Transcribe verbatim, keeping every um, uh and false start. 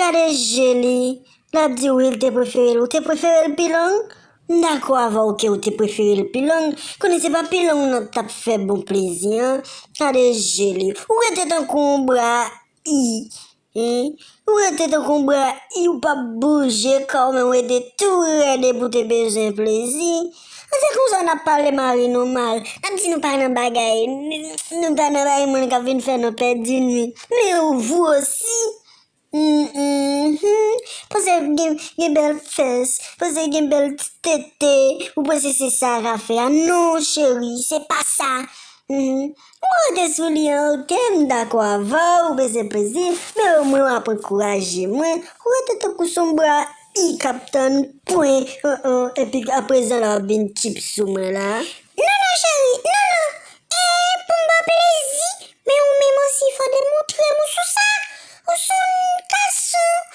Gade je li, l ap di wi, l te prefere l. Ou te prefere l pi long? M dakò avè w ke w te prefere l pi long. Konnen se pa pi long nan t ap fè bon plezi an. Gade je li. Ou rete tankou yon bra i. Ou rete tankou yon bra i, ou p ap bouje kò w, men ou rete tou rèd epi w te bezwen plezi. An, se konsa n ap pale mari nou mal. N ap di nou pa nan bagay, nou pa nan bagay moun k ap vin fè nou pèdi nwit. Men ou, vou osi. Mm, mhm. Panse gen, gen bèl fès, panse gen bèl ti tete, ou panse se sa ka fè a. Non, cheri, se pa sa. Mhm. Ou rete sou li an, oke, m dakò avè w, ou bezwen plezi, men omwen w ap ankouraje mwen. Ou rete tankou se yon bra i k ap tann pwen, epi aprezan l ap vin tchip sou mwen la. Non, non, cheri, non, non. E pou m ba w plezi, men ou menm osi, fò w te montre m ou sou sa. Ou se yon gason,